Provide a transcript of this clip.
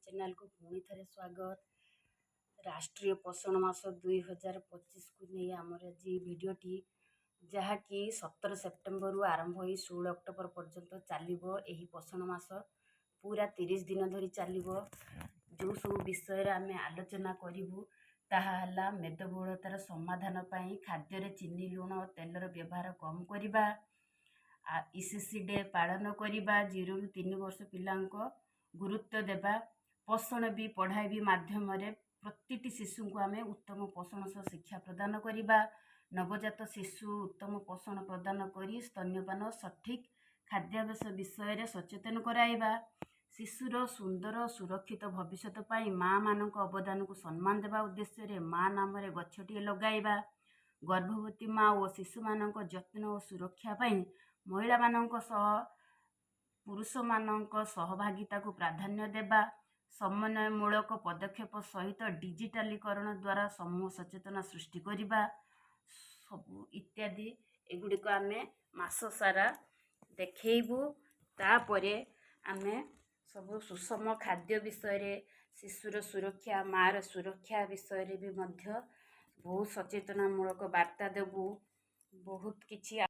ଚ୍ୟାନେଲକୁ ପୁଣି ଥରେ ସ୍ୱାଗତ। ରାଷ୍ଟ୍ରୀୟ ପୋଷଣ ମାସ 2025କୁ ନେଇ ଆମର ଆଜି ଭିଡ଼ିଓଟି, ଯାହାକି 17 ସେପ୍ଟେମ୍ବରରୁ ଆରମ୍ଭ ହୋଇ 16 ଅକ୍ଟୋବର ପର୍ଯ୍ୟନ୍ତ ଚାଲିବ। ଏହି ପୋଷଣ ମାସ ପୁରା 30 ଦିନ ଧରି ଚାଲିବ। ଯେଉଁ ସବୁ ବିଷୟରେ ଆମେ ଆଲୋଚନା କରିବୁ, ତାହା ହେଲା ମେଦବହୁଳତାର ସମାଧାନ ପାଇଁ ଖାଦ୍ୟରେ ଚିନି, ଲୁଣ ଓ ତେଲର ବ୍ୟବହାର କମ୍ କରିବା, ଇସିସି ଡେ ପାଳନ କରିବା, 0ରୁ 3 ବର୍ଷ ପିଲାଙ୍କ ଗୁରୁତ୍ୱ ଦେବା, ପୋଷଣ ବି ପଢ଼ାଇବି ମାଧ୍ୟମରେ ପ୍ରତିଟି ଶିଶୁଙ୍କୁ ଆମେ ଉତ୍ତମ ପୋଷଣ ସହ ଶିକ୍ଷା ପ୍ରଦାନ କରିବା, ନବଜାତ ଶିଶୁ ଉତ୍ତମ ପୋଷଣ ପ୍ରଦାନ କରି ସ୍ତନ୍ୟପାନ, ସଠିକ୍ ଖାଦ୍ୟାଭ୍ୟାସ ବିଷୟରେ ସଚେତନ କରାଇବା, ଶିଶୁର ସୁନ୍ଦର ସୁରକ୍ଷିତ ଭବିଷ୍ୟତ ପାଇଁ ମାଆମାନଙ୍କ ଅବଦାନକୁ ସମ୍ମାନ ଦେବା ଉଦ୍ଦେଶ୍ୟରେ ମା ନାମରେ ଗଛଟିଏ ଲଗାଇବା, ଗର୍ଭବତୀ ମା ଓ ଶିଶୁମାନଙ୍କ ଯତ୍ନ ଓ ସୁରକ୍ଷା ପାଇଁ ମହିଳାମାନଙ୍କ ସହ ପୁରୁଷମାନଙ୍କ ସହଭାଗିତାକୁ ପ୍ରାଧାନ୍ୟ ଦେବା, ସମନ୍ୱୟମୂଳକ ପଦକ୍ଷେପ ସହିତ ଡିଜିଟାଲୀକରଣ ଦ୍ୱାରା ସମୂହ ସଚେତନା ସୃଷ୍ଟି କରିବା, ସବୁ ଇତ୍ୟାଦି। ଏଗୁଡ଼ିକ ଆମେ ମାସ ସାରା ଦେଖେଇବୁ। ତାପରେ ଆମେ ସବୁ ସୁଷମ ଖାଦ୍ୟ ବିଷୟରେ, ଶିଶୁର ସୁରକ୍ଷା, ମାଆର ସୁରକ୍ଷା ବିଷୟରେ ବି ମଧ୍ୟ ବହୁତ ସଚେତନାମୂଳକ ବାର୍ତ୍ତା ଦେବୁ, ବହୁତ କିଛି।